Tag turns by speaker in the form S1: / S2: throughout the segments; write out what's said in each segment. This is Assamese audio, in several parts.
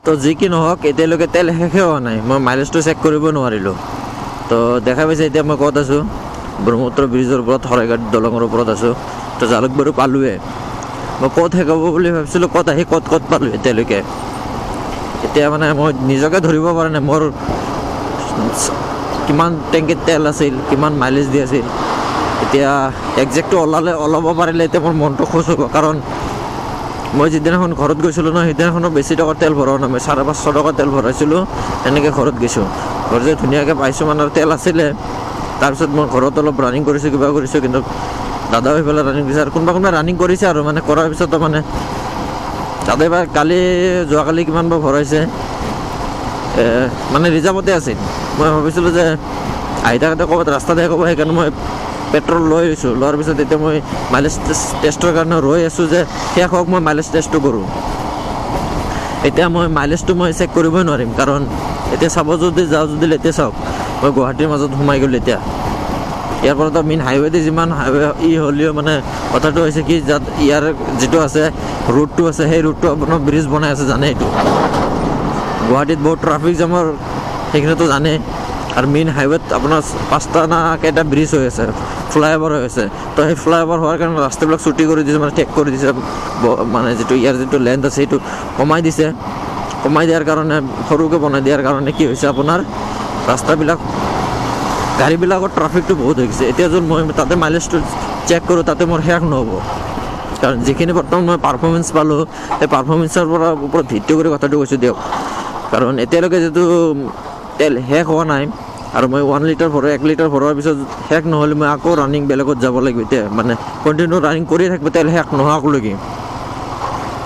S1: তো যি কি নহওক, এতিয়ালৈকে তেল শেষে হোৱা নাই, মই মাইলেজটো চেক কৰিব নোৱাৰিলোঁ। তো দেখা পাইছে এতিয়া মই ক'ত আছোঁ, ব্ৰহ্মপুত্ৰ ব্ৰিজৰ ওপৰত, শৰাইঘাট দলঙৰ ওপৰত আছোঁ। তো জালুকবাৰী পালোঁৱে। মই ক'ত শেষ হ'ব বুলি ভাবিছিলোঁ, ক'ত আহি ক'ত ক'ত পালোঁ এতিয়ালৈকে। এতিয়া মানে মই নিজকে ধৰিব পৰা নাই, মোৰ কিমান টেংকিত তেল আছিল, কিমান মাইলেজ দি আছিল। এতিয়া একজেক্টটো ওলালে, ওলাব পাৰিলে এতিয়া মোৰ মনটো খুচ হ'ব। কাৰণ মই যিদিনাখন ঘৰত গৈছিলোঁ ন, সেইদিনাখনো বেছি টকাৰ তেল ভৰোৱা নাই, মই 550 টকা তেল ভৰাইছিলোঁ, এনেকৈ ঘৰত গৈছোঁ। ঘৰত যে ধুনীয়াকৈ পাইছোঁ, মানে তেল আছিলে। তাৰপিছত মই ঘৰত অলপ ৰানিং কৰিছোঁ, কিবা কৰিছোঁ, কিন্তু দাদাও সেইফালে ৰানিং কৰিছে আৰু কোনোবা কোনোবা ৰানিং কৰিছে আৰু মানে কৰাৰ পিছতো মানে দাদাই বা কালি যোৱাকালি কিমান বা ভৰাইছে, মানে ৰিজাৰ্ভতে আছিল। মই ভাবিছিলোঁ যে আহি থাকোঁতে ক'ৰবাত ৰাস্তাতে শেষ হ'ব, সেইকাৰণে মই পেট্ৰল লৈ আহিছোঁ। লোৱাৰ পিছত এতিয়া মই মাইলেজ টেষ্টৰ কাৰণে ৰৈ আছোঁ যে শেষ হওক, মই মাইলেজ টেষ্টটো কৰোঁ। এতিয়া মই মাইলেজটো মই চেক কৰিবই নোৱাৰিম, কাৰণ এতিয়া চাব যদি যাওঁ যদি, এতিয়া চাওক মই গুৱাহাটীৰ মাজত সোমাই গ'লোঁ। এতিয়া ইয়াৰ পৰাতো মেইন হাইৱেতে যিমান হাইৱে ই হ'লেও মানে কথাটো হৈছে কি, যাত ইয়াৰ যিটো আছে ৰুটটো আছে, সেই ৰুটটো আপোনাৰ ব্ৰিজ বনাই আছে, জানে এইটো গুৱাহাটীত বহুত ট্ৰাফিক জামৰ, সেইখিনিতো জানে। আৰু মেইন হাইৱেত আপোনাৰ 5টা না কেইটা ব্ৰিজ হৈ আছে, ফ্লাইঅভাৰ হৈ আছে। তো সেই ফ্লাইঅভাৰ হোৱাৰ কাৰণে ৰাস্তাবিলাক চুটি কৰি দিছে, মানে ঠেক কৰি দিছে, মানে যিটো ইয়াৰ যিটো লেন্থ আছে সেইটো কমাই দিছে। কমাই দিয়াৰ কাৰণে, সৰুকৈ বনাই দিয়াৰ কাৰণে কি হৈছে আপোনাৰ ৰাস্তাবিলাক, গাড়ীবিলাকৰ ট্ৰাফিকটো বহুত হৈ গৈছে। এতিয়া যদি মই তাতে মাইলেজটো চেক কৰোঁ, তাতে মোৰ শেষ নহ'ব, কাৰণ যিখিনি বৰ্তমান মই পাৰফৰ্মেঞ্চ পালোঁ, সেই পাৰফৰ্মেঞ্চৰ পৰা ওপৰত ভিত্তি কৰি কথাটো কৈছোঁ দিয়ক। কাৰণ এতিয়ালৈকে যিটো তেল শেষ হোৱা নাই, আৰু মই 1 লিটাৰ ভৰাই, 1 লিটাৰ ভৰোৱাৰ পিছত শেষ নহ'লে মই আকৌ ৰানিং বেলেগত যাব লাগিব। এতিয়া মানে কণ্টিনিউ ৰানিং কৰিয়ে থাকিব তেল শেষ নোহোৱাকলৈকে।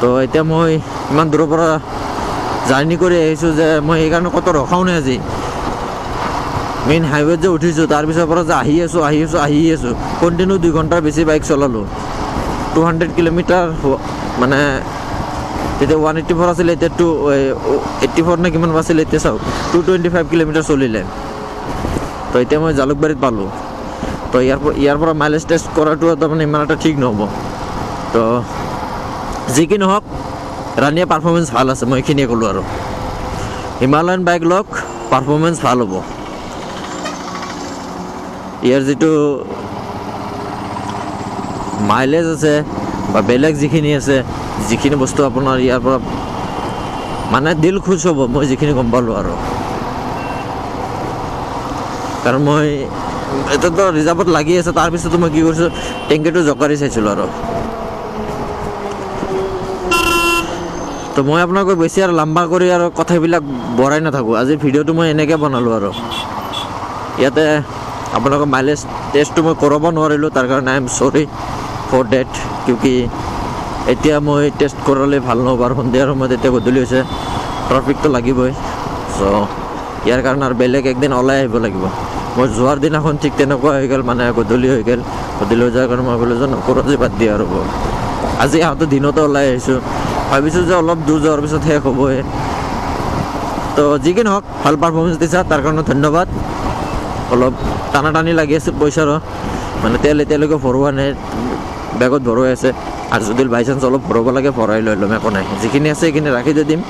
S1: তো এতিয়া মই ইমান দূৰৰ পৰা জাৰ্ণি কৰি আহিছোঁ যে মই সেইকাৰণে ক'তো ৰখাও নাই আজি। মেইন হাইৱেত যে উঠিছোঁ, তাৰপিছৰ পৰা যে আহি আছোঁ, আহি আছোঁ, আহি আছোঁ, কণ্টিনিউ 2 ঘণ্টাৰ বেছি বাইক চলালোঁ। 200 কিলোমিটাৰ, মানে তেতিয়া 184 আছিলে, এতিয়া 284 নে কিমান আছিলে, এতিয়া চাওক 225 কিলোমিটাৰ চলিলে। তো এতিয়া মই জালুকবাৰীত পালোঁ। তো ইয়াৰ পৰা মাইলেজ টেষ্ট কৰাটো তাৰমানে ইমান এটা ঠিক নহ'ব। তো যি কি নহওক, ৰানিয়ে পাৰফৰ্মেঞ্চ ভাল আছে, মই এইখিনিয়ে ক'লোঁ। আৰু হিমালয়ান বাইক লওক, পাৰফৰ্মেঞ্চ ভাল হ'ব। ইয়াৰ যিটো মাইলেজ আছে বা বেলেগ যিখিনি আছে, যিখিনি বস্তু আপোনাৰ ইয়াৰ পৰা মানে দিল খুচ হ'ব, মই যিখিনি গম পালোঁ আৰু। কাৰণ মই এতিয়াতো ৰিজাৰ্ভত লাগি আছে, তাৰপিছতো মই কি কৰিছোঁ, টেংকিটো জোকাৰি চাইছিলোঁ আৰু। তো মই আপোনালোকক বেছি আৰু লম্বা কৰি আৰু কথাবিলাক বঢ়াই নাথাকোঁ। আজিৰ ভিডিঅ'টো মই এনেকৈ বনালোঁ আৰু। ইয়াতে আপোনালোকৰ মাইলেজ টেষ্টটো মই কৰাব নোৱাৰিলোঁ, তাৰ কাৰণে I am sorry for that. কিউকি এতিয়া মই টেষ্ট কৰালে ভাল নহ'ব, আৰু সন্ধিয়াৰ সময়ত এতিয়া গধূলি হৈছে, ট্ৰাফিকটো লাগিবই। চ' ইয়াৰ কাৰণে আৰু বেলেগ একদিন ওলাই আহিব লাগিব। মই যোৱাৰ দিনাখন ঠিক তেনেকুৱা হৈ গ'ল, মানে গধূলি হৈ গ'ল। গধূলি হৈ যোৱাৰ কাৰণে মই ক'লোঁ যে নকৰোঁ আজি, বাদ দিয়া আৰু। আজি আহোঁতে দিনতে ওলাই আহিছোঁ, ভাবিছোঁ যে অলপ দূৰ যোৱাৰ পিছত শেষ হ'বই। তো যি কি নহওক, ভাল পাৰফৰ্মেঞ্চ দিছা, তাৰ কাৰণে ধন্যবাদ। অলপ টানা টানি লাগি আছিল পইচাৰো, মানে তেল এতিয়ালৈকে ভৰোৱা নাই, বেগত ভৰোৱাই আছে। আৰু যদি বাই চান্স অলপ ভৰাব লাগে, ভৰাই লৈ ল'ম, একো নাই। যিখিনি আছে সেইখিনি ৰাখি থৈ দিম।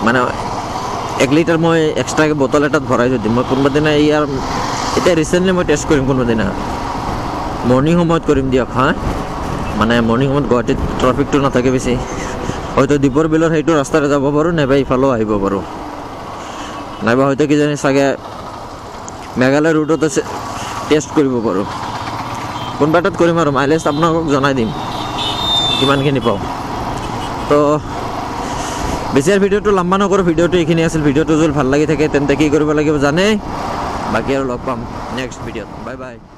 S1: মানে 1 লিটাৰ মই এক্সট্ৰাকৈ বটল এটাত ভৰাই থৈ দিম। মই কোনোবা দিনা ইয়াৰ এতিয়া ৰিচেণ্টলি মই টেষ্ট কৰিম, কোনোবা দিনা মৰ্ণিং সময়ত কৰিম দিয়ক। হা, মানে মৰ্ণিং সময়ত গুৱাহাটীত ট্ৰাফিকটো নাথাকে বেছি, হয়তো দীপৰ বিলৰ সেইটো ৰাস্তাৰে যাব পাৰোঁ, নাইবা ইফালেও আহিব পাৰোঁ, নাইবা হয়তো কিজানি চাগে মেঘালয় ৰুটত আছে, টেষ্ট কৰিব পাৰোঁ। কোনোবা এটাত কৰিম আৰু মাইলেজ আপোনালোকক জনাই দিম কিমানখিনি পাওঁ। তো বেছি আৰু ভিডিঅ'টো লম্বা নকৰোঁ, ভিডিঅ'টো এইখিনি আছিল। ভিডিঅ'টো যদি ভাল লাগি থাকে তেন্তে কি কৰিব লাগিব জানেই। বাকী আৰু লগ পাম নেক্সট ভিডিঅ'ত। Bye bye.